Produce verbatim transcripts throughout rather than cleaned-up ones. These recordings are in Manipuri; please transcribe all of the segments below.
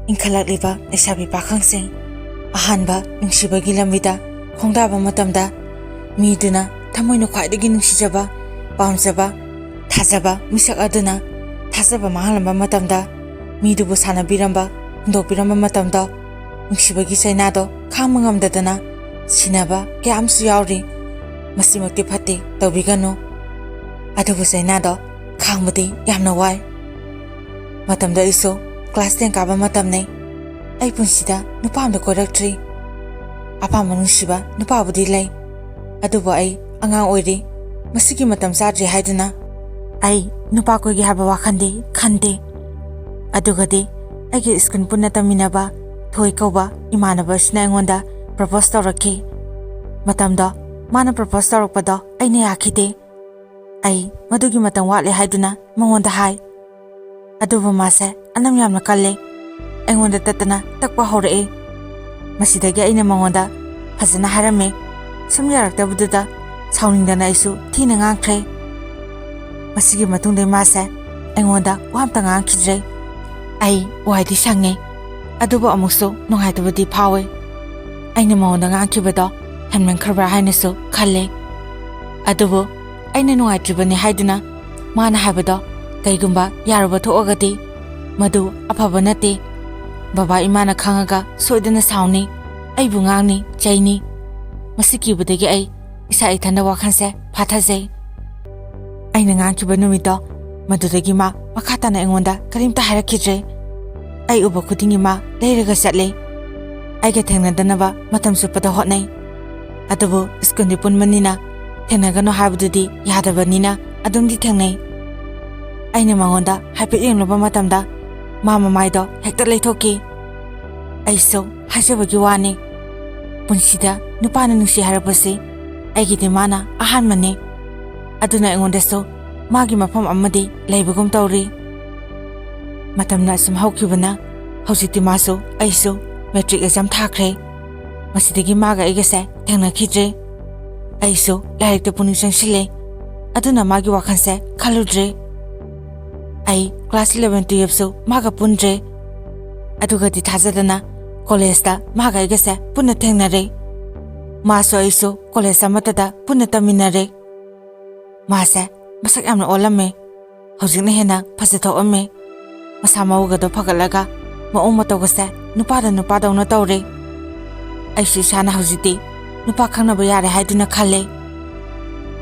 ꯏꯟꯈꯠꯂꯛꯂꯤꯕ ꯂꯩꯁꯥꯕꯤ ꯄꯥꯈꯪꯁꯤꯡ, ꯑꯍꯥꯟꯕ ꯅꯨꯡꯁꯤꯕꯒꯤ ꯂꯝꯕꯤꯗ ꯈꯣꯡꯗꯥꯕ ꯃꯇꯝꯗ, ꯃꯤꯗꯨꯅ ꯊꯃꯣꯏꯅ ꯈ꯭ꯋꯥꯏꯗꯒꯤ ꯅꯨꯡꯁꯤꯖꯕ, ꯄꯥꯝꯖꯕ, ꯊꯥꯖꯕ ꯃꯤꯁꯛ ꯑꯗꯨꯅ ꯊꯥꯖꯕ ꯃꯥꯡꯍꯜꯂꯝꯕ ꯃꯇꯝꯗ, ꯃꯤꯗꯨꯕꯨ ꯁꯥꯟꯅꯕꯤꯔꯝꯕ, ꯍꯨꯟꯗꯣꯛꯄꯤꯔꯝꯕ ꯃꯇꯝꯗ, ꯅꯨꯡꯁꯤꯕꯒꯤ ꯆꯩꯅꯥꯗꯣ ꯈꯥꯡꯕ ꯉꯝꯗꯗꯅ ꯁꯤꯅꯕ ꯀꯌꯥ ꯑꯃꯁꯨ ꯌꯥꯎꯔꯤ꯫ ꯃꯁꯤꯃꯛꯇꯤ ꯐꯠꯇꯦ, ꯇꯧꯕꯤꯒꯅꯨ꯫ ꯑꯗꯨꯕꯨ ꯆꯩꯅꯥꯗꯣ ꯈꯥꯡꯕꯗꯤ ꯌꯥꯝꯅ ꯋꯥꯏ꯫ ꯃꯇꯝꯗ ꯑꯩꯁꯨ class ten ꯀꯥꯕ ꯃꯇꯝꯅꯤ꯫ ꯑꯩ ꯄꯨꯟꯁꯤꯗ ꯅꯨꯄꯥ ꯑꯃꯗ ꯀꯣꯏꯔꯛꯇ꯭ꯔꯤ꯫ ꯑꯄꯥꯝꯕ ꯅꯨꯡꯁꯤꯕ ꯅꯨꯄꯥꯕꯨꯗꯤ ꯂꯩ, ꯑꯗꯨꯕꯨ ꯑꯩ ꯑꯉꯥꯡ ꯑꯣꯏꯔꯤ꯫ ꯃꯁꯤꯒꯤ ꯃꯇꯝ ꯆꯥꯗ꯭ꯔꯤ ꯍꯥꯏꯗꯨꯅ ꯑꯩ ꯅꯨꯄꯥ ꯀꯣꯏꯒꯦ ꯍꯥꯏꯕ ꯋꯥꯈꯜꯗꯤ ꯈꯟꯗꯦ꯫ ꯑꯗꯨꯒꯗꯤ ꯑꯩꯒꯤ school ꯄꯨꯟꯅ ꯇꯝꯃꯤꯟꯅꯕ ꯊꯣꯏ ꯀꯧꯕ ꯏꯃꯥꯟꯅꯕ ꯑꯁꯤꯅ ꯑꯩꯉꯣꯟꯗ propose ꯇꯧꯔꯛꯈꯤ꯫ ꯃꯇꯝꯗꯣ ꯃꯥꯅ propose ꯇꯧꯔꯛꯄꯗꯣ ꯑꯩꯅ ꯌꯥꯈꯤꯗꯦ꯫ ꯑꯩ ꯃꯗꯨꯒꯤ ꯃꯇꯝ ꯋꯥꯠꯂꯤ ꯍꯥꯏꯗꯨꯅ ꯃꯉꯣꯟꯗ ꯍꯥꯏ꯫ ꯑꯗꯨꯕꯨ ꯃꯥꯁꯦ ꯑꯅꯝ ꯌꯥꯝꯅ ꯀꯜꯂꯦ꯫ ꯑꯩꯉꯣꯟꯗ ꯇꯠꯇꯅ ꯇꯛꯄ ꯍꯧꯔꯛꯑꯦ꯫ ꯃꯁꯤꯗꯒꯤ ꯑꯩꯅ ꯃꯉꯣꯟꯗ ꯐꯖꯅ ꯍꯥꯏꯔꯝꯃꯦ꯫ ꯁꯨꯝ ꯌꯥꯔꯛꯇꯕꯗꯨꯗ ꯁꯥꯎꯅꯤꯡꯗꯅ ꯑꯩꯁꯨ ꯊꯤꯅ ꯉꯥꯡꯈ꯭ꯔꯦ꯫ ꯃꯁꯤꯒꯤ ꯃꯇꯨꯡꯗꯩ ꯃꯥꯁꯦ ꯑꯩꯉꯣꯟꯗ ꯋꯥ ꯑꯝꯇ ꯉꯥꯡꯈꯤꯗ꯭ꯔꯦ꯫ ꯑꯩ ꯋꯥꯏꯗꯤ ꯁꯪꯉꯦ, ꯑꯗꯨꯕꯨ ꯑꯃꯨꯛꯁꯨ ꯅꯨꯡꯉꯥꯏꯇꯕꯗꯤ ꯐꯥꯎꯋꯦ꯫ ꯑꯩꯅ ꯃꯉꯣꯟꯗ ꯉꯥꯡꯈꯤꯕꯗꯣ ꯍꯦꯟꯃꯟꯈ꯭ꯔꯕ꯭ꯔꯥ ꯍꯥꯏꯅꯁꯨ ꯈꯜꯂꯦ꯫ ꯑꯗꯨꯕꯨ ꯑꯩꯅ ꯅꯨꯡꯉꯥꯏꯇ꯭ꯔꯤꯕꯅꯤ ꯍꯥꯏꯗꯨꯅ ꯃꯥꯅ ꯍꯥꯏꯕꯗꯣ ꯀꯩꯒꯨꯝꯕ ꯌꯥꯔꯨꯕ ꯊꯣꯛꯑꯒꯗꯤ ꯃꯗꯨ ꯑꯐꯕ ꯅꯠꯇꯦ꯫ ꯕꯕꯥ ꯏꯃꯥꯅ ꯈꯪꯉꯒ ꯁꯣꯏꯗꯅ ꯁꯥꯎꯅꯤ, ꯑꯩꯕꯨ ꯉꯥꯡꯅꯤ, ꯆꯩꯅꯤ꯫ ꯃꯁꯤ ꯀꯤꯕꯗꯒꯤ ꯑꯩ ꯏꯁꯥ ꯏꯊꯟꯗ ꯋꯥꯈꯜꯁꯦ ꯐꯥꯊꯖꯩ꯫ ꯑꯩꯅ ꯉꯥꯡꯈꯤꯕ ꯅꯨꯃꯤꯠꯇꯣ, ꯃꯗꯨꯗꯒꯤ ꯃꯥ ꯃꯈꯥ ꯇꯥꯅ ꯑꯩꯉꯣꯟꯗ ꯀꯔꯤꯝꯇ ꯍꯥꯏꯔꯛꯈꯤꯗ꯭ꯔꯦ꯫ ꯑꯩ ꯎꯕ ꯈꯨꯗꯤꯡꯒꯤ ꯃꯥ ꯂꯩꯔꯒ ꯆꯠꯂꯦ꯫ ꯑꯩꯒ ꯊꯦꯡꯅꯗꯅꯕ ꯃꯇꯝ ꯆꯨꯞꯄꯗ ꯍꯣꯠꯅꯩ꯫ ꯑꯗꯨꯕꯨ schoolꯗꯤ ꯄꯨꯟꯕꯅꯤꯅ ꯊꯦꯡꯅꯒꯅꯨ ꯍꯥꯏꯕꯗꯨꯗꯤ ꯌꯥꯗꯕꯅꯤꯅ ꯑꯗꯨꯝꯗꯤ ꯊꯦꯡꯅꯩ꯫ ꯑꯩꯅ ꯃꯉꯣꯟꯗ ꯍꯥꯏꯐꯦꯠ ꯌꯦꯡꯂꯨꯕ ꯃꯇꯝꯗ ꯃꯥ ꯃꯃꯥꯏꯗꯣ ꯍꯦꯛꯇ ꯂꯩꯊꯣꯛꯈꯤ꯫ ꯑꯩꯁꯨ ꯍꯥꯏꯖꯕꯒꯤ ꯋꯥꯅꯤ, ꯄꯨꯟꯁꯤꯗ ꯅꯨꯄꯥꯅ ꯅꯨꯡꯁꯤ ꯍꯥꯏꯔꯛꯄꯁꯤ ꯑꯩꯒꯤꯗꯤ ꯃꯥꯅ ꯑꯍꯥꯟꯕꯅꯤ꯫ ꯑꯗꯨꯅ ꯑꯩꯉꯣꯟꯗꯁꯨ ꯃꯥꯒꯤ ꯃꯐꯝ ꯑꯃꯗꯤ ꯂꯩꯕꯒꯨꯝ ꯇꯧꯔꯤ꯫ ꯃꯇꯝꯅ ꯑꯁꯨꯝ ꯍꯧꯈꯤꯕꯅ ꯍꯧꯖꯤꯛꯇꯤ ꯃꯥꯁꯨ ꯑꯩꯁꯨ matric exam ꯊꯥꯈ꯭ꯔꯦ꯫ ꯃꯁꯤꯗꯒꯤ ꯃꯥꯒ ꯑꯩꯒꯁꯦ ꯊꯦꯡꯅꯈꯤꯗ꯭ꯔꯦ꯫ ꯑꯩꯁꯨ ꯂꯥꯏꯔꯤꯛꯇ ꯄꯨꯛꯅꯤꯡ ꯆꯪꯁꯤꯜꯂꯦ, ꯑꯗꯨꯅ ꯃꯥꯒꯤ ꯋꯥꯈꯜꯁꯦ ꯈꯜꯂꯨꯗ꯭ꯔꯦ꯫ ꯑꯩ class eleven twelveꯁꯨ ꯃꯥꯒ ꯄꯨꯟꯗ꯭ꯔꯦ꯫ ꯑꯗꯨꯒꯗꯤ ꯊꯥꯖꯗꯅ ꯀꯣꯂꯦꯖꯇ ꯃꯥꯒ ꯑꯩꯒꯁꯦ ꯄꯨꯟꯅ ꯊꯦꯡꯅꯔꯦ꯫ ꯃꯥꯁꯨ ꯑꯩꯁꯨ ꯀꯣꯂꯦꯖ ꯑꯃꯠꯇꯗ ꯄꯨꯟꯅ ꯇꯝꯃꯤꯟꯅꯔꯦ꯫ ꯃꯥꯁꯦ ꯃꯁꯛ ꯌꯥꯝꯅ ꯑꯣꯜꯂꯝꯃꯦ꯫ ꯍꯧꯖꯤꯛꯅ ꯍꯦꯟꯅ ꯐꯖꯊꯣꯛꯑꯝꯃꯦ꯫ ꯃꯁꯥ ꯃꯎꯒꯗꯣ ꯐꯒꯠꯂꯒ ꯃꯑꯣꯡ ꯃꯇꯧꯒꯁꯦ ꯅꯨꯄꯥꯗ ꯅꯨꯄꯥꯗꯧꯅ ꯇꯧꯔꯦ꯫ ꯑꯩꯁꯨ ꯏꯁꯥꯅ ꯍꯧꯖꯤꯛꯇꯤ ꯅꯨꯄꯥ ꯈꯪꯅꯕ ꯌꯥꯔꯦ ꯍꯥꯏꯗꯨꯅ ꯈꯜꯂꯦ꯫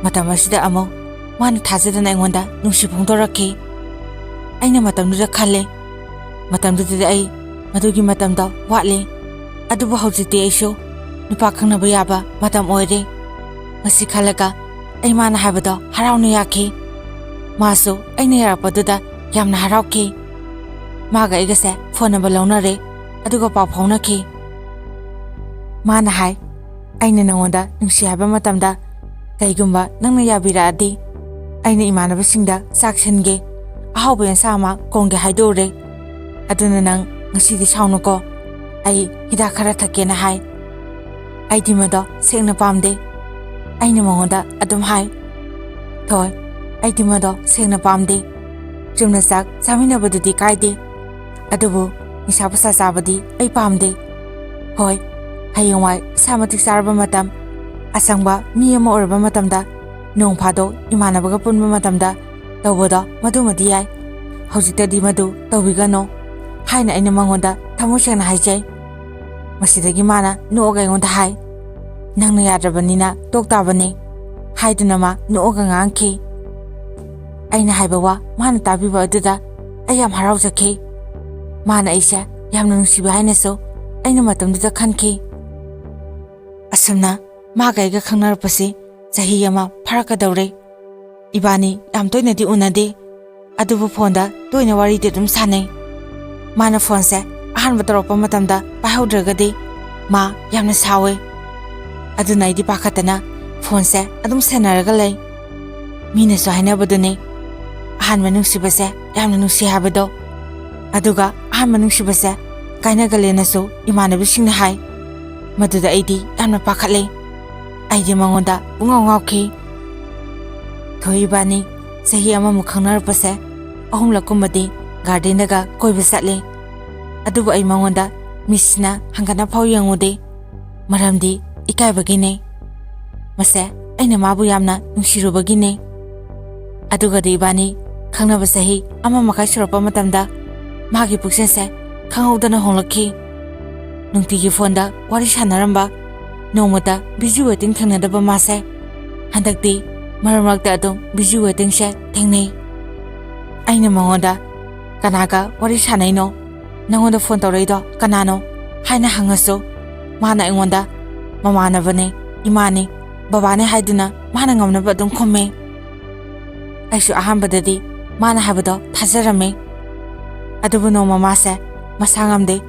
ꯃꯇꯝ ꯑꯁꯤꯗ ꯑꯃꯨꯛ ꯃꯥꯅ ꯊꯥꯖꯗꯅ ꯑꯩꯉꯣꯟꯗ ꯅꯨꯡꯁꯤ ꯐꯣꯡꯗꯣꯔꯛꯈꯤ꯫ ꯑꯩꯅ ꯃꯇꯝꯗꯨꯗ ꯈꯜꯂꯦ, ꯃꯇꯝꯗꯨꯗꯗꯤ ꯑꯩ ꯃꯗꯨꯒꯤ ꯃꯇꯝꯗꯣ ꯋꯥꯠꯂꯤ꯫ ꯑꯗꯨꯕꯨ ꯍꯧꯖꯤꯛꯇꯤ ꯑꯩꯁꯨ ꯅꯨꯄꯥ ꯈꯪꯅꯕ ꯌꯥꯕ ꯃꯇꯝ ꯑꯣꯏꯔꯦ꯫ ꯃꯁꯤ ꯈꯜꯂꯒ ꯑꯩ ꯃꯥꯅ ꯍꯥꯏꯕꯗꯣ ꯍꯔꯥꯎꯅ ꯌꯥꯈꯤ꯫ ꯃꯥꯁꯨ ꯑꯩꯅ ꯌꯥꯔꯛꯄꯗꯨꯗ ꯌꯥꯝꯅ ꯍꯔꯥꯎꯈꯤ꯫ ꯃꯥꯒ ꯑꯩꯒꯁꯦ ꯐꯣꯟ ꯅꯝꯕꯔ ꯂꯧꯅꯔꯦ, ꯑꯗꯨꯒ ꯄꯥꯎ ꯐꯥꯎꯅꯈꯤ꯫ ꯃꯥꯅ ꯍꯥꯏ, "ꯑꯩꯅ ꯅꯉꯣꯟꯗ ꯅꯨꯡꯁꯤ ꯍꯥꯏꯕ ꯃꯇꯝꯗ, ꯀꯩꯒꯨꯝꯕ ꯅꯪꯅ ꯌꯥꯕꯤꯔꯛꯑꯗꯤ, ꯑꯩꯅ ꯏꯃꯥꯟꯅꯕꯁꯤꯡꯗ ꯆꯥꯛ ꯁꯤꯟꯒꯦ, ꯑꯍꯥꯎꯕ ꯌꯦꯟꯁꯥꯡ ꯑꯃ ꯀꯣꯡꯒꯦ ꯍꯥꯏꯗꯣꯛꯎꯔꯦ꯫ ꯑꯗꯨꯅ ꯅꯪ ꯉꯁꯤꯗꯤ ꯁꯥꯎꯅꯨꯀꯣ, ꯑꯩ ꯍꯤꯗꯥꯛ ꯈꯔ ꯊꯛꯀꯦꯅ" ꯍꯥꯏ꯫ ꯑꯩꯗꯤ ꯃꯗꯣ ꯁꯦꯡꯅ ꯄꯥꯝꯗꯦ꯫ ꯑꯩꯅ ꯃꯉꯣꯟꯗ ꯑꯗꯨꯝ ꯍꯥꯏ, "ꯊꯣꯏ, ꯑꯩꯗꯤ ꯃꯗꯣ ꯁꯦꯡꯅ ꯄꯥꯝꯗꯦ꯫ ꯆꯨꯝꯅ ꯆꯥꯛ ꯆꯥꯃꯤꯟꯅꯕꯗꯨꯗꯤ ꯀꯥꯏꯗꯦ, ꯑꯗꯨꯕꯨ ꯅꯤꯁꯥ ꯄꯨꯁꯥ ꯆꯥꯕꯗꯤ ꯑꯩ ꯄꯥꯝꯗꯦ꯫ ꯍꯣꯏ, ꯍꯌꯦꯡꯋꯥꯏ ꯏꯁꯥ ꯃꯇꯤꯛ ꯆꯥꯔꯕ ꯃꯇꯝ, ꯑꯁꯪꯕ ꯃꯤ ꯑꯃ ꯑꯣꯏꯔꯕ ꯃꯇꯝꯗ, ꯅꯣꯡ ꯐꯥꯗꯣꯛ ꯏꯃꯥꯟꯅꯕꯒ ꯄꯨꯟꯕ ꯃꯇꯝꯗ ꯇꯧꯕꯗꯣ, ꯃꯗꯨꯃꯗꯤ ꯌꯥꯏ꯫ ꯍꯧꯖꯤꯛꯇꯗꯤ ꯃꯗꯨ ꯇꯧꯕꯤꯒꯅꯨ" ꯍꯥꯏꯅ ꯑꯩꯅ ꯃꯉꯣꯟꯗ ꯊꯃꯣꯏ ꯁꯦꯡꯅ ꯍꯥꯏꯖꯩ꯫ ꯃꯁꯤꯗꯒꯤ ꯃꯥꯅ ꯅꯣꯛꯑꯒ ꯑꯩꯉꯣꯟꯗ ꯍꯥꯏ, "ꯅꯪꯅ ꯌꯥꯗ꯭ꯔꯕꯅꯤꯅ ꯇꯣꯛ ꯇꯥꯕꯅꯤ" ꯍꯥꯏꯗꯨꯅ ꯃꯥ ꯅꯣꯛꯑꯒ ꯉꯥꯡꯈꯤ꯫ ꯑꯩꯅ ꯍꯥꯏꯕ ꯋꯥ ꯃꯥꯅ ꯇꯥꯕꯤꯕ ꯑꯗꯨꯗ ꯑꯩ ꯌꯥꯝ ꯍꯔꯥꯎꯖꯈꯤ꯫ ꯃꯥꯅ ꯑꯩꯁꯦ ꯌꯥꯝꯅ ꯅꯨꯡꯁꯤꯕ ꯍꯥꯏꯅꯁꯨ ꯑꯩꯅ ꯃꯇꯝꯗꯨꯗ ꯈꯟꯈꯤ꯫ ꯑꯁꯨꯝꯅ ꯃꯥꯒ ꯑꯩꯒ ꯈꯪꯅꯔꯛꯄꯁꯤ ꯆꯍꯤ ꯑꯃ ꯐꯥꯔꯛꯀꯗꯧꯔꯦ꯫ ꯏꯕꯥꯅꯤ ꯌꯥꯝ ꯇꯣꯏꯅꯗꯤ ꯎꯅꯗꯦ, ꯑꯗꯨꯕꯨ ꯐꯣꯟꯗ ꯇꯣꯏꯅ ꯋꯥꯔꯤꯗꯤ ꯑꯗꯨꯝ ꯁꯥꯟꯅꯩ꯫ ꯃꯥꯅ ꯐꯣꯟꯁꯦ ꯑꯍꯥꯟꯕ ꯇꯧꯔꯛꯄ ꯃꯇꯝꯗ ꯄꯥꯏꯍꯧꯗ꯭ꯔꯒꯗꯤ ꯃꯥ ꯌꯥꯝꯅ ꯁꯥꯎꯋꯦ꯫ ꯑꯗꯨꯅ ꯑꯩꯗꯤ ꯄꯥꯈꯠꯇꯅ ꯐꯣꯟꯁꯦ ꯑꯗꯨꯝ ꯁꯦꯟꯅꯔꯒ ꯂꯩ꯫ ꯃꯤꯅꯁꯨ ꯍꯥꯏꯅꯕꯗꯨꯅꯤ, ꯑꯍꯥꯟꯕ ꯅꯨꯡꯁꯤꯕꯁꯦ ꯌꯥꯝꯅ ꯅꯨꯡꯁꯤ ꯍꯥꯏꯕꯗꯣ꯫ ꯑꯗꯨꯒ ꯑꯍꯥꯟꯕ ꯅꯨꯡꯁꯤꯕꯁꯦ ꯀꯥꯏꯅꯒꯜꯂꯦꯅꯁꯨ ꯏꯃꯥꯟꯅꯕꯤꯁꯤꯡꯅ ꯍꯥꯏ꯫ ꯃꯗꯨꯗ ꯑꯩꯗꯤ ꯌꯥꯝꯅ ꯄꯥꯈꯠꯂꯦ꯫ ꯑꯩꯗꯤ ꯃꯉꯣꯟꯗ ꯄꯨꯡꯉꯥꯎ ꯉꯥꯎꯈꯤ꯫ ꯊꯣꯏ ꯏꯕꯥꯅꯤ ꯆꯍꯤ ꯑꯃꯃꯨꯛ ꯈꯪꯅꯔꯛꯄꯁꯦ ꯑꯍꯨꯝꯂꯛꯀꯨꯝꯕꯗꯤ ꯒꯥꯔꯗꯦꯟꯗꯒ ꯀꯣꯏꯕ ꯆꯠꯂꯦ꯫ ꯑꯗꯨꯕꯨ ꯑꯩ ꯃꯉꯣꯟꯗ ꯃꯤꯁꯅ ꯍꯪꯒꯠꯅ ꯐꯥꯎ ꯌꯦꯡꯉꯨꯗꯦ꯫ ꯃꯔꯝꯗꯤ ꯏꯀꯥꯏꯕꯒꯤꯅꯦ꯫ ꯃꯁꯦ ꯑꯩꯅ ꯃꯥꯕꯨ ꯌꯥꯝꯅ ꯅꯨꯡꯁꯤꯔꯨꯕꯒꯤꯅꯦ꯫ ꯑꯗꯨꯒꯗꯤ ꯏꯕꯥꯅꯤ ꯈꯪꯅꯕ ꯆꯍꯤ ꯑꯃ ꯃꯈꯥꯏ ꯁꯨꯔꯛꯄ ꯃꯇꯝꯗ ꯃꯥꯒꯤ ꯄꯨꯛꯆꯦꯜꯁꯦ ꯈꯪꯍꯧꯗꯅ ꯍꯣꯡꯂꯛꯈꯤ꯫ ꯅꯨꯡꯇꯤꯒꯤ ꯐꯣꯟꯗ ꯋꯥꯔꯤ ꯁꯥꯟꯅꯔꯝꯕ, ꯅꯣꯡꯃꯇ ꯕꯤꯖꯤ ꯋꯦꯇꯤꯡ ꯊꯦꯡꯅꯗꯕ ꯃꯥꯁꯦ ꯍꯟꯗꯛꯇꯤ ꯃꯔꯛ ꯃꯔꯛꯇ ꯑꯗꯨꯝ ꯕꯤꯖꯤ ꯋꯦꯇꯤꯡꯁꯦ ꯊꯦꯡꯅꯩ꯫ ꯑꯩꯅ ꯃꯉꯣꯟꯗ "ꯀꯅꯥꯒ ꯋꯥꯔꯤ ꯁꯥꯟꯅꯩꯅꯣ? ꯅꯪꯉꯣꯟꯗ ꯐꯣꯟ ꯇꯧꯔꯛꯏꯗꯣ ꯀꯅꯥꯅꯣ?" ꯍꯥꯏꯅ ꯍꯪꯉꯁꯨ, ꯃꯥꯅ ꯑꯩꯉꯣꯟꯗ "ꯃꯃꯥꯟꯅꯕꯅꯦ, ꯏꯃꯥꯅꯦ, ꯕꯕꯥꯅꯦ" ꯍꯥꯏꯗꯨꯅ ꯃꯥꯅ ꯉꯝꯅꯕ ꯑꯗꯨꯝ ꯈꯨꯝꯃꯦ꯫ ꯑꯩꯁꯨ ꯑꯍꯥꯟꯕꯗꯗꯤ ꯃꯥꯅ ꯍꯥꯏꯕꯗꯣ ꯊꯥꯖꯔꯝꯃꯦ꯫ ꯑꯗꯨꯕꯨ ꯅꯣꯡꯃ ꯃꯥꯁꯦ ꯃꯁꯥ ꯉꯝꯗꯦ,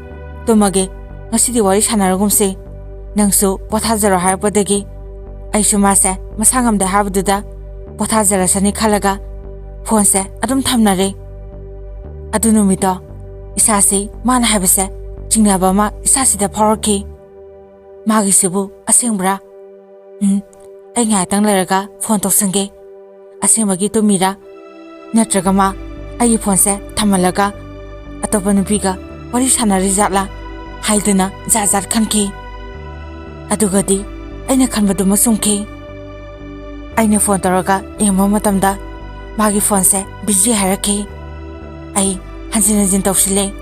"ꯇꯨꯝꯃꯒꯦ, ꯉꯁꯤꯗꯤ ꯋꯥꯔꯤ ꯁꯥꯟꯅꯔꯒꯨꯝꯁꯦ, ꯅꯪꯁꯨ ꯄꯣꯊꯥꯖꯔꯣ" ꯍꯥꯏꯔꯛꯄꯗꯒꯤ ꯑꯩꯁꯨ ꯃꯥꯁꯦ ꯃꯁꯥ ꯉꯝꯗꯦ ꯍꯥꯏꯕꯗꯨꯗ ꯄꯣꯊꯥꯖꯔꯁꯅꯤ ꯈꯜꯂꯒ ꯐꯣꯟꯁꯦ ꯑꯗꯨꯝ ꯊꯝꯅꯔꯦ꯫ ꯑꯗꯨ ꯅꯨꯃꯤꯠꯇꯣ ꯏꯁꯥꯁꯤ ꯃꯥꯅ ꯍꯥꯏꯕꯁꯦ ꯆꯤꯡꯅꯕ ꯑꯃ ꯏꯁꯥꯁꯤꯗ ꯐꯥꯎꯔꯛꯈꯤ꯫ ꯃꯥꯒꯤꯁꯤꯕꯨ ꯑꯁꯦꯡꯕ꯭ꯔꯥ? ꯎꯝ, ꯑꯩ ꯉꯥꯏꯍꯥꯛꯇꯪ ꯂꯩꯔꯒ ꯐꯣꯟ ꯇꯧꯁꯟꯒꯦ꯫ ꯑꯁꯦꯡꯕꯒꯤ ꯇꯨꯝꯃꯤꯔꯥ? ꯅꯠꯇ꯭ꯔꯒ ꯃꯥ ꯑꯩꯒꯤ ꯐꯣꯟꯁꯦ ꯊꯝꯍꯜꯂꯒ ꯑꯇꯣꯞꯄ ꯅꯨꯄꯤꯒ ꯋꯥꯔꯤ ꯁꯥꯟꯅꯔꯤ ꯖꯥꯠꯂꯥ ꯍꯥꯏꯗꯨꯅ ꯖꯥꯠ ꯖꯥꯠ ꯈꯟꯈꯤ꯫ ꯑꯗꯨꯒꯗꯤ ꯑꯩꯅ ꯈꯟꯕꯗꯨꯃ ꯆꯨꯝꯈꯤ꯫ ꯑꯩꯅ ꯐꯣꯟ ꯇꯧꯔꯒ ꯌꯦꯡꯕ ꯃꯇꯝꯗ ꯃꯥꯒꯤ ꯐꯣꯟꯁꯦ ꯕꯤꯖꯤ ꯍꯥꯏꯔꯛꯈꯤ꯫ ꯑꯩ ꯍꯟꯖꯤꯟ ꯍꯟꯖꯤꯟ ꯇꯧꯁꯤꯜꯂꯦ,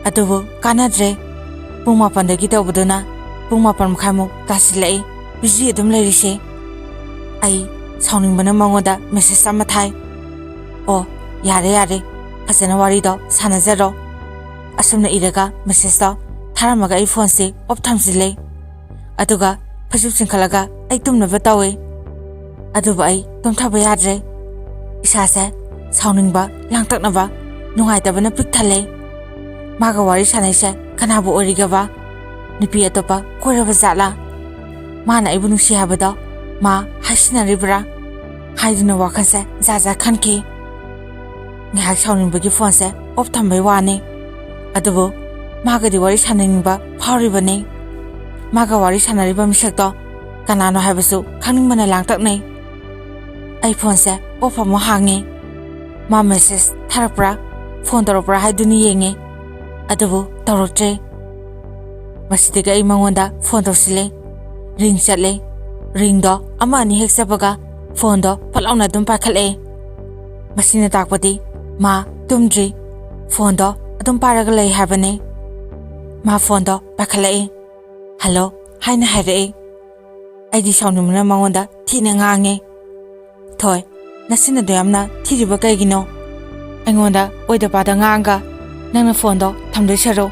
ꯑꯗꯨꯕꯨ ꯀꯥꯟꯅꯗ꯭ꯔꯦ꯫ ꯄꯨꯡ ꯃꯥꯄꯟꯗꯒꯤ ꯇꯧꯕꯗꯨꯅ ꯄꯨꯡ ꯃꯥꯄꯟ ꯃꯈꯥꯏꯃꯨꯛ ꯇꯥꯁꯤꯜꯂꯛꯏ, ꯕꯤꯖꯤ ꯑꯗꯨꯝ ꯂꯩꯔꯤꯁꯦ꯫ ꯑꯩ ꯁꯥꯎꯅꯤꯡꯕꯅ ꯃꯉꯣꯟꯗ ꯃꯦꯁꯦꯖ ꯑꯃ ꯊꯥꯏ꯫ "ꯑꯣ, ꯌꯥꯔꯦ ꯌꯥꯔꯦ, ꯐꯖꯅ ꯋꯥꯔꯤꯗꯣ ꯁꯥꯟꯅꯖꯔꯣ"꯫ ꯑꯁꯨꯝꯅ ꯏꯔꯒ ꯃꯦꯁꯦꯖꯇꯣ ꯊꯥꯔꯝꯃꯒ ꯑꯩ ꯐꯣꯟꯁꯦ ꯑꯣꯐ ꯊꯝꯖꯤꯜꯂꯦ꯫ ꯑꯗꯨꯒ ꯐꯩꯖꯨꯞ ꯆꯤꯡꯈꯠꯂꯒ ꯑꯩ ꯇꯨꯝꯅꯕ ꯇꯧꯋꯦ꯫ ꯑꯗꯨꯕꯨ ꯑꯩ ꯇꯨꯝꯊꯕ ꯌꯥꯗ꯭ꯔꯦ꯫ ꯏꯁꯥꯁꯦ ꯁꯥꯎꯅꯤꯡꯕ, ꯂꯥꯡꯇꯛꯅꯕ, ꯅꯨꯡꯉꯥꯏꯇꯕꯅ ꯄꯤꯛ ꯊꯜꯂꯦ꯫ ꯃꯥꯒ ꯋꯥꯔꯤ ꯁꯥꯟꯅꯩꯁꯦ ꯀꯅꯥꯕꯨ ꯑꯣꯏꯔꯤꯒꯕ? ꯅꯨꯄꯤ ꯑꯇꯣꯞꯄ ꯀꯣꯏꯔꯕ ꯖꯥꯠꯂꯥ? ꯃꯥꯅ ꯑꯩꯕꯨ ꯅꯨꯡꯁꯤ ꯍꯥꯏꯕꯗꯣ ꯃꯥ ꯍꯥꯏꯁꯤꯟꯅꯔꯤꯕ꯭ꯔꯥ ꯍꯥꯏꯗꯨꯅ ꯋꯥꯈꯜꯁꯦ ꯖꯥꯠ ꯖꯥꯠ ꯈꯟꯈꯤ꯫ ꯉꯥꯏꯍꯥꯛ ꯁꯥꯎꯅꯤꯡꯕꯒꯤ ꯐꯣꯟꯁꯦ ꯑꯣꯐ ꯊꯝꯕꯩ ꯋꯥꯅꯤ, ꯑꯗꯨꯕꯨ ꯃꯥꯒꯗꯤ ꯋꯥꯔꯤ ꯁꯥꯟꯅꯅꯤꯡꯕ ꯐꯥꯎꯔꯤꯕꯅꯤ꯫ ꯃꯥꯒ ꯋꯥꯔꯤ ꯁꯥꯟꯅꯔꯤꯕ ꯃꯤꯁꯛꯇꯣ ꯀꯅꯥꯅꯣ ꯍꯥꯏꯕꯁꯨ ꯈꯪꯅꯤꯡꯕꯅ ꯂꯥꯡꯇꯛꯅꯩ꯫ ꯑꯩ ꯐꯣꯟꯁꯦ ꯑꯣꯐ ꯑꯃꯨꯛ ꯍꯥꯡꯉꯦ꯫ ꯃꯥ ꯃꯦꯁꯦꯖ ꯊꯥꯔꯛꯄ꯭ꯔꯥ, ꯐꯣꯟ ꯇꯧꯔꯛꯄ꯭ꯔꯥ ꯍꯥꯏꯗꯨꯅ ꯌꯦꯡꯉꯦ꯫ ꯑꯗꯨꯕꯨ ꯇꯧꯔꯛꯇ꯭ꯔꯦ꯫ ꯃꯁꯤꯗꯒꯤ ꯑꯩ ꯃꯉꯣꯟꯗ ꯐꯣꯟ ꯇꯧꯁꯤꯜꯂꯦ꯫ ꯔꯤꯡ ꯆꯠꯂꯦ꯫ ꯔꯤꯡꯗꯣ ꯑꯃ ꯑꯅꯤ ꯍꯦꯛ ꯆꯠꯄꯒ ꯐꯣꯟꯗꯣ ꯐꯠ ꯂꯥꯎꯅ ꯑꯗꯨꯝ ꯄꯥꯏꯈꯠꯂꯛꯑꯦ꯫ ꯃꯁꯤꯅ ꯇꯥꯛꯄꯗꯤ ꯃꯥ ꯇꯨꯝꯗ꯭ꯔꯤ, ꯐꯣꯟꯗꯣ ꯑꯗꯨꯝ ꯄꯥꯏꯔꯒ ꯂꯩ ꯍꯥꯏꯕꯅꯦ꯫ ꯃꯥ ꯐꯣꯟꯗꯣ ꯄꯥꯏꯈꯠꯂꯛꯑꯦ꯫ "ꯍꯜꯂꯣ" ꯍꯥꯏꯅ ꯍꯥꯏꯔꯛꯑꯦ꯫ ꯑꯩꯗꯤ ꯁꯥꯎꯅꯤꯡꯕꯅ ꯃꯉꯣꯟꯗ ꯊꯤꯅ ꯉꯥꯡꯉꯦ꯫ "ꯊꯣꯏ, ꯅꯆꯤꯟ ꯑꯗꯨ ꯌꯥꯝꯅ ꯊꯤꯔꯤꯕ ꯀꯩꯒꯤꯅꯣ? ꯑꯩꯉꯣꯟꯗ ꯑꯣꯏꯗ ꯄꯥꯗ ꯉꯥꯡꯒ ꯅꯪꯅ ꯐꯣꯟꯗꯣ ꯊꯝꯗꯣꯏ ꯁꯔꯨꯛ,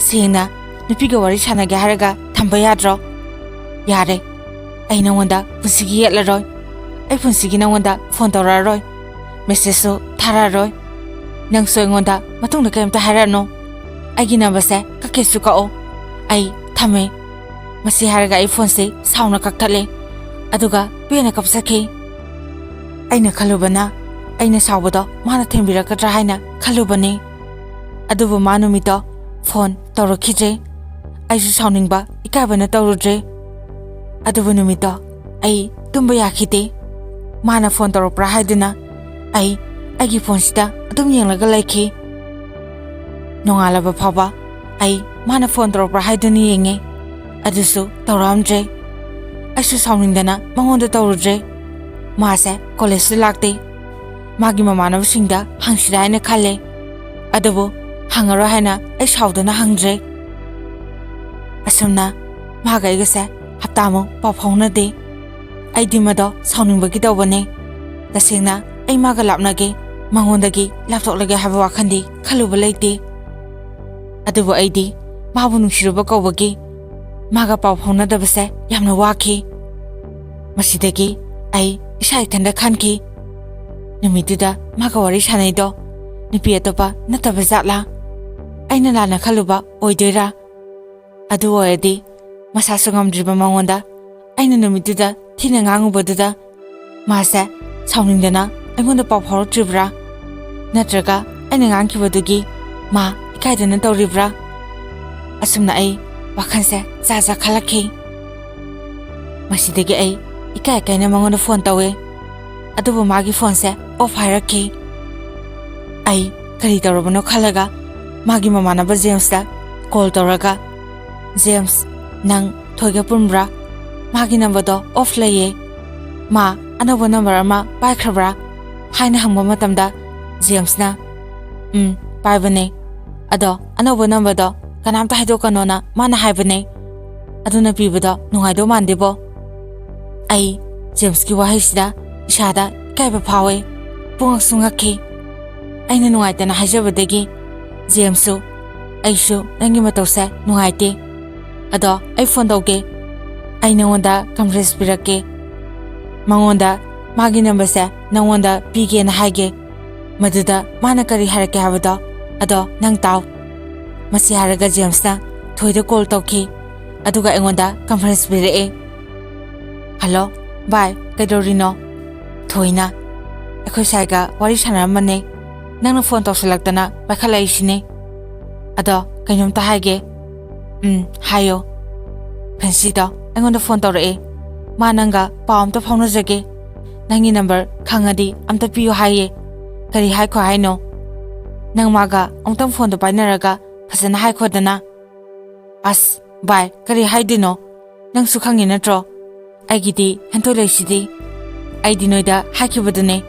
ꯁꯦꯡꯅ ꯅꯨꯄꯤꯒ ꯋꯥꯔꯤ ꯁꯥꯟꯅꯒꯦ ꯍꯥꯏꯔꯒ ꯊꯝꯕ ꯌꯥꯗ꯭ꯔꯣ? ꯌꯥꯔꯦ, ꯑꯩ ꯅꯉꯣꯟꯗ ꯄꯨꯟꯁꯤꯒꯤ ꯌꯦꯠꯂꯔꯣꯏ꯫ ꯑꯩ ꯄꯨꯟꯁꯤꯒꯤ ꯅꯉꯣꯟꯗ ꯐꯣꯟ ꯇꯧꯔꯛꯑꯔꯣꯏ, ꯃꯦꯁꯦꯖꯁꯨ ꯊꯥꯔꯛꯑꯔꯣꯏ꯫ ꯅꯪꯁꯨ ꯑꯩꯉꯣꯟꯗ ꯃꯇꯨꯡꯗ ꯀꯔꯤꯝꯇ ꯍꯥꯏꯔꯛꯑꯅꯨ꯫ ꯑꯩꯒꯤ ꯅꯝꯕꯔꯁꯦ ꯀꯛꯀꯦꯁꯨ ꯀꯛꯑꯣ꯫ ꯑꯩ ꯊꯝꯃꯦ꯫" ꯃꯁꯤ ꯍꯥꯏꯔꯒ ꯑꯩ ꯐꯣꯟꯁꯦ ꯁꯥꯎꯅ ꯀꯛꯊꯠꯂꯦ, ꯑꯗꯨꯒ ꯄꯦꯟꯅ ꯀꯞꯆꯈꯤ꯫ ꯑꯩꯅ ꯈꯜꯂꯨꯕꯅ, ꯑꯩꯅ ꯁꯥꯎꯕꯗꯣ ꯃꯥꯅ ꯊꯦꯝꯕꯤꯔꯛꯀꯗ꯭ꯔꯥ ꯍꯥꯏꯅ ꯈꯜꯂꯨꯕꯅꯤ꯫ ꯑꯗꯨꯕꯨ ꯃꯥ ꯅꯨꯃꯤꯠꯇꯣ ꯐꯣꯟ ꯇꯧꯔꯛꯈꯤꯗ꯭ꯔꯦ꯫ ꯑꯩꯁꯨ ꯁꯥꯎꯅꯤꯡꯕ, ꯏꯀꯥꯏꯕꯅ ꯇꯧꯔꯨꯗ꯭ꯔꯦ꯫ ꯑꯗꯨꯕꯨ ꯅꯨꯃꯤꯠꯇꯣ ꯑꯩ ꯇꯨꯝꯕ ꯌꯥꯈꯤꯗꯦ꯫ ꯃꯥꯅ ꯐꯣꯟ ꯇꯧꯔꯛꯄ꯭ꯔꯥ ꯍꯥꯏꯗꯨꯅ ꯑꯩ ꯑꯩꯒꯤ ꯐꯣꯟꯁꯤꯗ ꯑꯗꯨꯝ ꯌꯦꯡꯂꯒ ꯂꯩꯈꯤ꯫ ꯅꯣꯡꯉꯥꯜꯂꯕ ꯐꯥꯎꯕ ꯑꯩ ꯃꯥꯅ ꯐꯣꯟ ꯇꯧꯔꯛꯄ꯭ꯔꯥ ꯍꯥꯏꯗꯨꯅ ꯌꯦꯡꯉꯦ, ꯑꯗꯨꯁꯨ ꯇꯧꯔꯛꯑꯝꯗ꯭ꯔꯦ꯫ ꯑꯩꯁꯨ ꯁꯥꯎꯅꯤꯡꯗꯅ ꯃꯉꯣꯟꯗ ꯇꯧꯔꯨꯗ꯭ꯔꯦ꯫ ꯃꯥꯁꯦ ꯀꯣꯂꯦꯖꯁꯨ ꯂꯥꯛꯇꯦ꯫ ꯃꯥꯒꯤ ꯃꯃꯥꯟꯅꯕꯁꯤꯡꯗ ꯍꯪꯁꯤꯔꯥ ꯍꯥꯏꯅ ꯈꯜꯂꯦ, ꯑꯗꯨꯕꯨ ꯍꯪꯉꯔꯣꯏ ꯍꯥꯏꯅ ꯑꯩ ꯁꯥꯎꯗꯨꯅ ꯍꯪꯗ꯭ꯔꯦ꯫ ꯑꯁꯨꯝꯅ ꯃꯥꯒ ꯑꯩꯒꯁꯦ ꯍꯞꯇꯥꯃꯨꯛ ꯄꯥꯎ ꯐꯥꯎꯅꯗꯦ꯫ ꯑꯩꯗꯤ ꯃꯗꯣ ꯁꯥꯎꯅꯤꯡꯕꯒꯤ ꯇꯧꯕꯅꯦ꯫ ꯇꯁꯦꯡꯅ ꯑꯩ ꯃꯥꯒ ꯂꯥꯞꯅꯒꯦ, ꯃꯉꯣꯟꯗꯒꯤ ꯂꯥꯞꯊꯣꯛꯂꯒꯦ ꯍꯥꯏꯕ ꯋꯥꯈꯜꯗꯤ ꯈꯜꯂꯨꯕ ꯂꯩꯇꯦ꯫ ꯑꯗꯨꯕꯨ ꯑꯩꯗꯤ ꯃꯥꯕꯨ ꯅꯨꯡꯁꯤꯔꯨꯕ ꯀꯧꯕꯒꯤ ꯃꯥꯒ ꯄꯥꯎ ꯐꯥꯎꯅꯗꯕꯁꯦ ꯌꯥꯝꯅ ꯋꯥꯈꯤ꯫ ꯃꯁꯤꯗꯒꯤ ꯑꯩ ꯏꯁꯥ ꯏꯊꯟꯗ ꯈꯟꯈꯤ, "ꯅꯨꯃꯤꯠꯇꯨꯗ ꯃꯥꯒ ꯋꯥꯔꯤ ꯁꯥꯟꯅꯩꯗꯣ ꯅꯨꯄꯤ ꯑꯇꯣꯞꯄ ꯅꯠꯇꯕ ꯖꯥꯠꯂꯥ? ꯑꯩꯅ ꯂꯥꯟꯅ ꯈꯜꯂꯨꯕ ꯑꯣꯏꯗꯣꯏꯔꯥ? ꯑꯗꯨ ꯑꯣꯏꯔꯗꯤ ꯃꯁꯥꯁꯨ ꯉꯝꯗ꯭ꯔꯤꯕ ꯃꯉꯣꯟꯗ ꯑꯩꯅ ꯅꯨꯃꯤꯠꯇꯨꯗ ꯊꯤꯅ ꯉꯥꯡꯉꯨꯕꯗꯨꯗ ꯃꯥꯁꯦ ꯁꯥꯎꯅꯤꯡꯗꯅ ꯑꯩꯉꯣꯟꯗ ꯄꯥꯎ ꯐꯥꯎꯔꯛꯇ꯭ꯔꯤꯕ꯭ꯔꯥ? ꯅꯠꯇ꯭ꯔꯒ ꯑꯩꯅ ꯉꯥꯡꯈꯤꯕꯗꯨꯒꯤ ꯃꯥ ꯏꯀꯥꯏꯗꯅ ꯇꯧꯔꯤꯕ꯭ꯔꯥ?" ꯑꯁꯨꯝꯅ ꯑꯩ ꯋꯥꯈꯜꯁꯦ ꯖꯥꯠ ꯖꯥꯠ ꯈꯜꯂꯛꯈꯤ꯫ ꯃꯁꯤꯗꯒꯤ ꯑꯩ ꯏꯀꯥꯏ ꯀꯥꯏꯅ ꯃꯉꯣꯟꯗ ꯐꯣꯟ ꯇꯧꯋꯦ, ꯑꯗꯨꯕꯨ ꯃꯥꯒꯤ ꯐꯣꯟꯁꯦ ꯑꯣꯐ ꯍꯥꯏꯔꯛꯈꯤ꯫ ꯑꯩ ꯀꯔꯤ ꯇꯧꯔꯕꯅꯣ ꯈꯜꯂꯒ ꯃꯥꯒꯤ ꯃꯃꯥꯟꯅꯕ ꯖꯦꯝꯁꯇ ꯀꯣꯜ ꯇꯧꯔꯒ, "ꯖꯦꯝꯁ, ꯅꯪ ꯊꯣꯏꯒ ꯄꯨꯟꯕ꯭ꯔꯥ? ꯃꯥꯒꯤ ꯅꯝꯕꯔꯗꯣ ꯑꯣꯐ ꯂꯩꯌꯦ꯫ ꯃꯥ ꯑꯅꯧꯕ ꯅꯝꯕꯔ ꯑꯃ ꯄꯥꯏꯈ꯭ꯔꯕ꯭ꯔꯥ?" ꯍꯥꯏꯅ ꯍꯪꯕ ꯃꯇꯝꯗ ꯖꯦꯝꯁꯅ, "ꯎꯝ, ꯄꯥꯏꯕꯅꯦ꯫ ꯑꯗꯣ ꯑꯅꯧꯕ ꯅꯝꯕꯔꯗꯣ ꯀꯅꯥꯝꯇ ꯍꯥꯏꯗꯣꯛꯀꯅꯣꯅ ꯃꯥꯅ ꯍꯥꯏꯕꯅꯦ꯫ ꯑꯗꯨꯅ ꯄꯤꯕꯗꯣ ꯅꯨꯡꯉꯥꯏꯗꯧ ꯃꯥꯟꯗꯦꯕꯣ꯫" ꯑꯩ ꯖꯦꯝꯁꯀꯤ ꯋꯥꯍꯩꯁꯤꯗ ꯏꯁꯥꯗ ꯏꯀꯥꯏꯕ ꯐꯥꯎꯋꯦ꯫ ꯄꯨꯡꯉꯛꯁꯨ ꯉꯛꯈꯤ꯫ ꯑꯩꯅ ꯅꯨꯡꯉꯥꯏꯇꯅ ꯍꯥꯏꯖꯕꯗꯒꯤ ꯖꯦꯝꯁꯁꯨ, "ꯑꯩꯁꯨ ꯅꯪꯒꯤ ꯃꯇꯧꯁꯦ ꯅꯨꯡꯉꯥꯏꯇꯦ꯫ ꯑꯗꯣ ꯑꯩ ꯐꯣꯟ ꯇꯧꯒꯦ꯫ ꯑꯩ ꯅꯉꯣꯟꯗ ꯀꯟꯐꯔꯦꯟꯁ ꯄꯤꯔꯛꯀꯦ꯫ ꯃꯉꯣꯟꯗ ꯃꯥꯒꯤ ꯅꯝꯕꯔꯁꯦ ꯅꯉꯣꯟꯗ ꯄꯤꯒꯦꯅ ꯍꯥꯏꯒꯦ꯫ ꯃꯗꯨꯗ ꯃꯥꯅ ꯀꯔꯤ ꯍꯥꯏꯔꯛꯀꯦ ꯍꯥꯏꯕꯗꯣ ꯑꯗꯣ ꯅꯪ ꯇꯥꯎ꯫" ꯃꯁꯤ ꯍꯥꯏꯔꯒ ꯖꯦꯝꯁꯅ ꯊꯣꯏꯗ ꯀꯣꯜ ꯇꯧꯈꯤ꯫ ꯑꯗꯨꯒ ꯑꯩꯉꯣꯟꯗ ꯀꯟꯐꯔꯦꯟꯁ ꯄꯤꯔꯛꯑꯦ꯫ "ꯍꯜꯂꯣ, ꯚꯥꯏ, ꯀꯩꯗꯧꯔꯤꯅꯣ?" "ꯊꯣꯏꯅ ꯑꯩꯈꯣꯏ ꯁꯥꯏꯒ ꯋꯥꯔꯤ ꯁꯥꯟꯅꯔꯝꯕꯅꯦ꯫ ꯅꯪꯅ ꯐꯣꯟ ꯇꯧꯁꯤꯜꯂꯛꯇꯅ ꯄꯥꯏꯈꯠꯂꯛꯏꯁꯤꯅꯦ꯫ ꯑꯗꯣ ꯀꯩꯅꯣꯝꯇ ꯍꯥꯏꯒꯦ꯫" "ꯎꯝ, ꯍꯥꯏꯌꯣ꯫" "ꯐꯦꯟꯁꯤꯗꯣ ꯑꯩꯉꯣꯟꯗ ꯐꯣꯟ ꯇꯧꯔꯛꯑꯦ꯫ ꯃꯥ ꯅꯪꯒ ꯄꯥꯎ ꯑꯝꯇ ꯐꯥꯎꯅꯖꯒꯦ꯫ ꯅꯪꯒꯤ ꯅꯝꯕꯔ ꯈꯪꯉꯗꯤ ꯑꯝꯇ ꯄꯤꯌꯨ ꯍꯥꯏꯌꯦ꯫ ꯀꯔꯤ ꯍꯥꯏꯈꯣ ꯍꯥꯏꯅꯣ? ꯅꯪ ꯃꯥꯒ ꯑꯃꯨꯛꯇꯪ ꯐꯣꯟꯗꯣ ꯄꯥꯏꯅꯔꯒ ꯐꯖꯅ ꯍꯥꯏꯈꯣꯗꯅ꯫" "ꯑꯁ, ꯚꯥꯏ, ꯀꯔꯤ ꯍꯥꯏꯗꯣꯏꯅꯣ? ꯅꯪꯁꯨ ꯈꯪꯉꯤ ꯅꯠꯇ꯭ꯔꯣ? ꯑꯩꯒꯤꯗꯤ ꯍꯦꯟꯊꯣꯏ ꯂꯩꯁꯤꯗꯤ꯫ ꯑꯩꯗꯤ ꯅꯣꯏꯗ ꯍꯥꯏꯈꯤꯕꯗꯨꯅꯦ꯫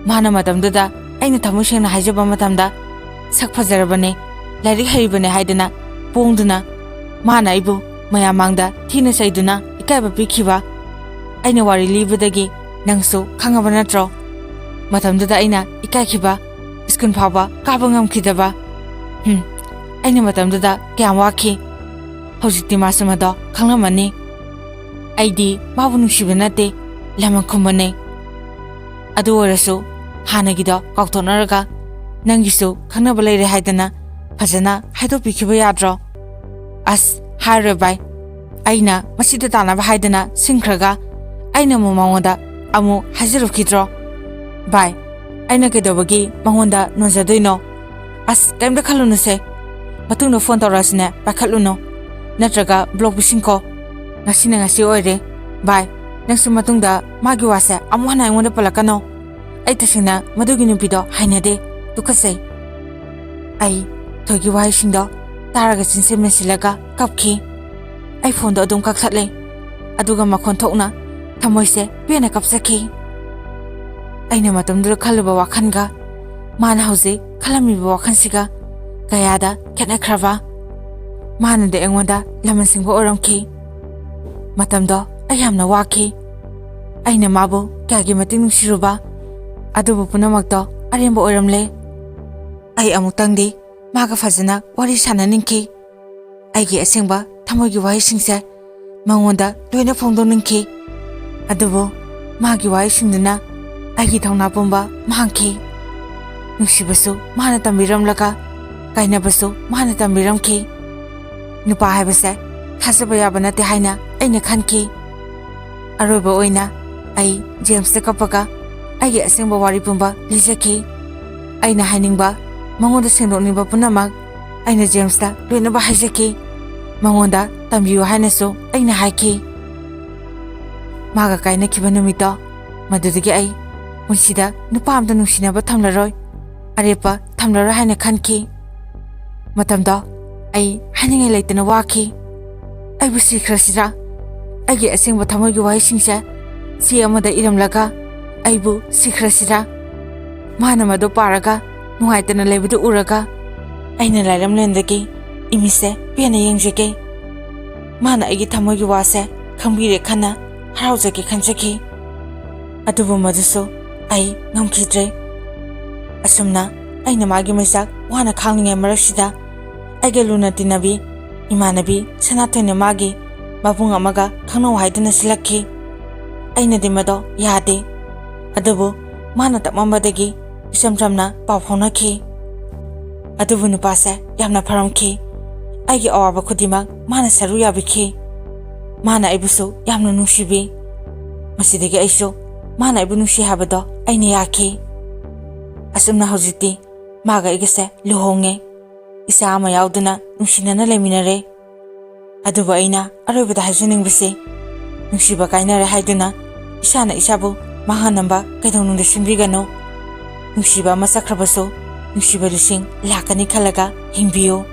ꯃꯥꯅ ꯃꯇꯝꯗꯨꯗ ꯑꯩꯅ ꯊꯃꯣꯏ ꯁꯦꯡꯅ ꯍꯥꯏꯖꯕ ꯃꯇꯝꯗ ꯁꯛ ꯐꯖꯔꯕꯅꯦ, ꯂꯥꯏꯔꯤꯛ ꯍꯩꯔꯤꯕꯅꯦ ꯍꯥꯏꯗꯅ ꯄꯣꯡꯗꯨꯅ ꯃꯥꯅ ꯑꯩꯕꯨ ꯃꯌꯥꯝ ꯃꯥꯡꯗ ꯊꯤꯅ ꯆꯩꯗꯨꯅ ꯏꯀꯥꯏꯕ ꯄꯤꯈꯤꯕ꯫ ꯑꯩꯅ ꯋꯥꯔꯤ ꯂꯤꯕꯗꯒꯤ ꯅꯪꯁꯨ ꯈꯪꯉꯕ ꯅꯠꯇ꯭ꯔꯣ? ꯃꯇꯝꯗꯨꯗ ꯑꯩꯅ ꯏꯀꯥꯏꯈꯤꯕ, ꯁ꯭ꯀꯨꯜ ꯐꯥꯎꯕ ꯀꯥꯕ ꯉꯝꯈꯤꯗꯕ꯫ ꯍꯨꯝ, ꯑꯩꯅ ꯃꯇꯝꯗꯨꯗ ꯀꯌꯥꯝ ꯋꯥꯈꯤ꯫ ꯍꯧꯖꯤꯛꯇꯤ ꯃꯥꯁꯨ ꯃꯗꯣ ꯈꯪꯂꯝꯃꯅꯤ꯫ ꯑꯩꯗꯤ ꯃꯥꯕꯨ ꯅꯨꯡꯁꯤꯕ ꯅꯠꯇꯦ, ꯂꯃꯟ ꯈꯨꯝꯕꯅꯦ꯫ ꯑꯗꯨ ꯑꯣꯏꯔꯁꯨ ꯍꯥꯟꯅꯒꯤꯗꯣ ꯀꯥꯎꯊꯣꯛꯅꯔꯒ ꯅꯪꯒꯤꯁꯨ ꯈꯪꯅꯕ ꯂꯩꯔꯦ ꯍꯥꯏꯗꯅ ꯐꯖꯅ ꯍꯥꯏꯗꯣꯛꯄꯤꯈꯤꯕ ꯌꯥꯗ꯭ꯔꯣ?" "ꯑꯁ, ꯍꯥꯏꯔꯣꯏ ꯚꯥꯏ꯫ ꯑꯩꯅ ꯃꯁꯤꯗ ꯇꯥꯟꯅꯕ ꯍꯥꯏꯗꯅ ꯁꯤꯟꯈ꯭ꯔꯒ ꯑꯩꯅ ꯑꯃꯨꯛ ꯃꯉꯣꯟꯗ ꯑꯃꯨꯛ ꯍꯥꯏꯖꯔꯨꯈꯤꯗ꯭ꯔꯣ? ꯚꯥꯏ, ꯑꯩꯅ ꯀꯩꯗꯧꯕꯒꯤ ꯃꯉꯣꯟꯗ ꯅꯣꯟꯖꯗꯣꯏꯅꯣ? ꯑꯁ, ꯀꯩꯝꯇ ꯈꯜꯂꯨꯅꯨꯁꯦ꯫ ꯃꯇꯨꯡꯗ ꯐꯣꯟ ꯇꯧꯔꯛꯑꯁꯨꯅꯦ, ꯄꯥꯏꯈꯠꯂꯨꯅꯣ꯫ ꯅꯠꯇ꯭ꯔꯒ ꯕ꯭ꯂꯣꯛ ꯄꯤꯁꯤꯟꯈꯣ꯫ ꯉꯁꯤꯅ ꯉꯁꯤ ꯑꯣꯏꯔꯦ꯫ ꯚꯥꯏ, ꯅꯪꯁꯨ ꯃꯇꯨꯡꯗ ꯃꯥꯒꯤ ꯋꯥꯁꯦ ꯑꯃꯨꯛ ꯍꯟꯅ ꯑꯩꯉꯣꯟꯗ ꯄꯜꯂꯛꯀꯅꯣ꯫ ꯑꯩ ꯇꯁꯦꯡꯅ ꯃꯗꯨꯒꯤ ꯅꯨꯄꯤꯗꯣ ꯍꯩꯅꯗꯦ, ꯇꯨꯀꯠꯆꯩ꯫" ꯑꯩ ꯊꯣꯏꯒꯤ ꯋꯥꯍꯩꯁꯤꯡꯗꯣ ꯇꯥꯔꯒ ꯆꯤꯟꯁꯦ ꯃꯦꯟꯁꯤꯜꯂꯒ ꯀꯞꯈꯤ꯫ ꯑꯩ ꯐꯣꯟꯗꯣ ꯑꯗꯨꯝ ꯀꯛꯊꯠꯂꯦ, ꯑꯗꯨꯒ ꯃꯈꯣꯟ ꯊꯣꯛꯅ ꯊꯃꯣꯏꯁꯦ ꯄꯦꯟꯅ ꯀꯞꯆꯈꯤ꯫ ꯑꯩꯅ ꯃꯇꯝꯗꯨꯗ ꯈꯜꯂꯨꯕ ꯋꯥꯈꯜꯒ ꯃꯥꯅ ꯍꯧꯖꯤꯛ ꯈꯜꯂꯝꯃꯤꯕ ꯋꯥꯈꯜꯁꯤꯒ ꯀꯌꯥꯗ ꯈꯦꯠꯅꯈ꯭ꯔꯕ꯫ ꯃꯥꯅꯗꯤ ꯑꯩꯉꯣꯟꯗ ꯂꯃꯟ ꯁꯤꯡꯕ ꯑꯣꯏꯔꯝꯈꯤ꯫ ꯃꯇꯝꯗꯣ ꯑꯩ ꯌꯥꯝꯅ ꯋꯥꯈꯤ꯫ ꯑꯩꯅ ꯃꯥꯕꯨ ꯀꯌꯥꯒꯤ ꯃꯇꯤꯛ ꯅꯨꯡꯁꯤꯔꯨꯕ, ꯑꯗꯨꯕꯨ ꯄꯨꯝꯅꯃꯛꯇꯣ ꯑꯔꯦꯝꯕ ꯑꯣꯏꯔꯝꯂꯦ꯫ ꯑꯩ ꯑꯃꯨꯛꯇꯪꯗꯤ ꯃꯥꯒ ꯐꯖꯅ ꯋꯥꯔꯤ ꯁꯥꯟꯅꯅꯤꯡꯈꯤ꯫ ꯑꯩꯒꯤ ꯑꯁꯦꯡꯕ ꯊꯃꯣꯏꯒꯤ ꯋꯥꯍꯩꯁꯤꯡꯁꯦ ꯃꯉꯣꯟꯗ ꯂꯣꯏꯅ ꯐꯣꯡꯗꯣꯛꯅꯤꯡꯈꯤ꯫ ꯑꯗꯨꯕꯨ ꯃꯥꯒꯤ ꯋꯥꯍꯩꯁꯤꯡꯗꯨꯅ ꯑꯩꯒꯤ ꯊꯧꯅꯥ ꯄꯨꯝꯕ ꯃꯥꯡꯈꯤ꯫ ꯅꯨꯡꯁꯤꯕꯁꯨ ꯃꯥꯅ ꯇꯝꯕꯤꯔꯝꯂꯒ, ꯀꯥꯏꯅꯕꯁꯨ ꯃꯥꯅ ꯇꯝꯕꯤꯔꯝꯈꯤ꯫ ꯅꯨꯄꯥ ꯍꯥꯏꯕꯁꯦ ꯊꯥꯖꯕ ꯌꯥꯕ ꯅꯠꯇꯦ ꯍꯥꯏꯅ ꯑꯩꯅ ꯈꯟꯈꯤ꯫ ꯑꯔꯣꯏꯕ ꯑꯣꯏꯅ ꯑꯩ ꯖꯦꯝꯁꯇ ꯀꯞꯄꯒ ꯑꯩꯒꯤ ꯑꯁꯦꯡꯕ ꯋꯥꯔꯤ ꯄꯨꯝꯕ ꯂꯤꯖꯈꯤ꯫ ꯑꯩꯅ ꯍꯥꯏꯅꯤꯡꯕ, ꯃꯉꯣꯟꯗ ꯁꯦꯡꯗꯣꯛꯅꯤꯡꯕ ꯄꯨꯝꯅꯃꯛ ꯑꯩꯅ ꯖꯦꯝꯁꯇ ꯂꯣꯏꯅꯃꯛ ꯍꯥꯏꯖꯈꯤ꯫ ꯃꯉꯣꯟꯗ ꯇꯝꯕꯤꯌꯨ ꯍꯥꯏꯅꯁꯨ ꯑꯩꯅ ꯍꯥꯏꯈꯤ꯫ ꯃꯥꯒ ꯀꯥꯏꯅꯈꯤꯕ ꯅꯨꯃꯤꯠꯇꯣ, ꯃꯗꯨꯗꯒꯤ ꯑꯩ ꯄꯨꯟꯁꯤꯗ ꯅꯨꯄꯥ ꯑꯝꯇ ꯅꯨꯡꯁꯤꯅꯕ ꯊꯝꯂꯔꯣꯏ, ꯑꯔꯦꯞꯄ ꯊꯝꯂꯔꯣꯏ ꯍꯥꯏꯅ ꯈꯟꯈꯤ꯫ ꯃꯇꯝꯗꯣ ꯑꯩ ꯍꯥꯏꯅꯤꯡꯉꯥꯏ ꯂꯩꯇꯅ ꯋꯥꯈꯤ꯫ ꯑꯩꯕꯨ ꯁꯤꯈ꯭ꯔꯁꯤꯔꯥ? ꯑꯩꯒꯤ ꯑꯁꯦꯡꯕ ꯊꯃꯣꯏꯒꯤ ꯋꯥꯍꯩꯁꯤꯡꯁꯦ ꯆꯦ ꯑꯃꯗ ꯏꯔꯝꯂꯒ ꯑꯩꯕꯨ ꯁꯤꯈ꯭ꯔꯁꯤꯔꯥ? ꯃꯥꯅ ꯃꯗꯨ ꯄꯥꯔꯒ ꯅꯨꯡꯉꯥꯏꯇꯅ ꯂꯩꯕꯗꯨ ꯎꯔꯒ ꯑꯩꯅ ꯂꯥꯏꯔꯝꯂꯦꯟꯗꯒꯤ ꯏꯃꯤꯠꯁꯦ ꯄꯦꯟꯅ ꯌꯦꯡꯖꯒꯦ꯫ ꯃꯥꯅ ꯑꯩꯒꯤ ꯊꯃꯣꯏꯒꯤ ꯋꯥꯁꯦ ꯈꯪꯕꯤꯔꯦ ꯈꯟꯅ ꯍꯔꯥꯎꯖꯒꯦ ꯈꯟꯖꯈꯤ꯫ ꯑꯗꯨꯕꯨ ꯃꯗꯨꯁꯨ ꯑꯩ ꯉꯝꯈꯤꯗ꯭ꯔꯦ꯫ ꯑꯁꯨꯝꯅ ꯑꯩꯅ ꯃꯥꯒꯤ ꯃꯩꯆꯥꯛ ꯋꯥꯅ ꯈꯥꯡꯂꯤꯉꯩ ꯃꯔꯛꯁꯤꯗ ꯑꯩꯒ ꯂꯨꯅ ꯇꯤꯟꯅꯕꯤ ꯏꯃꯥꯟꯅꯕꯤ ꯁꯅꯥꯊꯣꯏꯅ ꯃꯥꯒꯤ ꯃꯕꯨꯡ ꯑꯃꯒ ꯈꯪꯅꯧ ꯍꯥꯏꯗꯨꯅ ꯁꯤꯜꯂꯛꯈꯤ꯫ ꯑꯩꯅꯗꯤ ꯃꯗꯣ ꯌꯥꯗꯦ꯫ ꯑꯗꯨꯕꯨ ꯃꯥꯅ ꯇꯞꯃꯝꯕꯗꯒꯤ ꯏꯆꯝ ꯆꯝꯅ ꯄꯥꯎ ꯐꯥꯎꯅꯈꯤ꯫ ꯑꯗꯨꯕꯨ ꯅꯨꯄꯥꯁꯦ ꯌꯥꯝꯅ ꯐꯔꯝꯈꯤ꯫ ꯑꯩꯒꯤ ꯑꯋꯥꯕ ꯈꯨꯗꯤꯡꯃꯛ ꯃꯥꯅ ꯁꯔꯨ ꯌꯥꯕꯤꯈꯤ꯫ ꯃꯥꯅ ꯑꯩꯕꯨꯁꯨ ꯌꯥꯝꯅ ꯅꯨꯡꯁꯤꯕꯤ꯫ ꯃꯁꯤꯗꯒꯤ ꯑꯩꯁꯨ ꯃꯥꯅ ꯑꯩꯕꯨ ꯅꯨꯡꯁꯤ ꯍꯥꯏꯕꯗꯣ ꯑꯩꯅ ꯌꯥꯈꯤ꯫ ꯑꯁꯨꯝꯅ ꯍꯧꯖꯤꯛꯇꯤ ꯃꯥꯒ ꯑꯩꯒꯁꯦ ꯂꯨꯍꯣꯡꯉꯦ꯫ ꯏꯆꯥ ꯑꯃ ꯌꯥꯎꯗꯨꯅ ꯅꯨꯡꯁꯤꯅꯅ ꯂꯩꯃꯤꯟꯅꯔꯦ꯫ ꯑꯗꯨꯕꯨ ꯑꯩꯅ ꯑꯔꯣꯏꯕꯗ ꯍꯥꯏꯖꯅꯤꯡꯕꯁꯤ, ꯅꯨꯡꯁꯤꯕ ꯀꯥꯏꯅꯔꯦ ꯍꯥꯏꯗꯨꯅ ꯏꯁꯥꯅ ꯏꯁꯥꯕꯨ ꯃꯥꯡꯍꯟꯅꯕ ꯀꯩꯗꯧꯅꯨꯡꯗ ꯁꯤꯟꯕꯤꯒꯅꯨ꯫ ꯅꯨꯡꯁꯤꯕ ꯑꯃ ꯆꯠꯈ꯭ꯔꯕꯁꯨ ꯅꯨꯡꯁꯤꯕ ꯂꯨꯁꯤꯡ, ꯂꯥꯛꯀꯅꯤ ꯈꯜꯂꯒ ꯍꯤꯡꯕꯤꯌꯨ꯫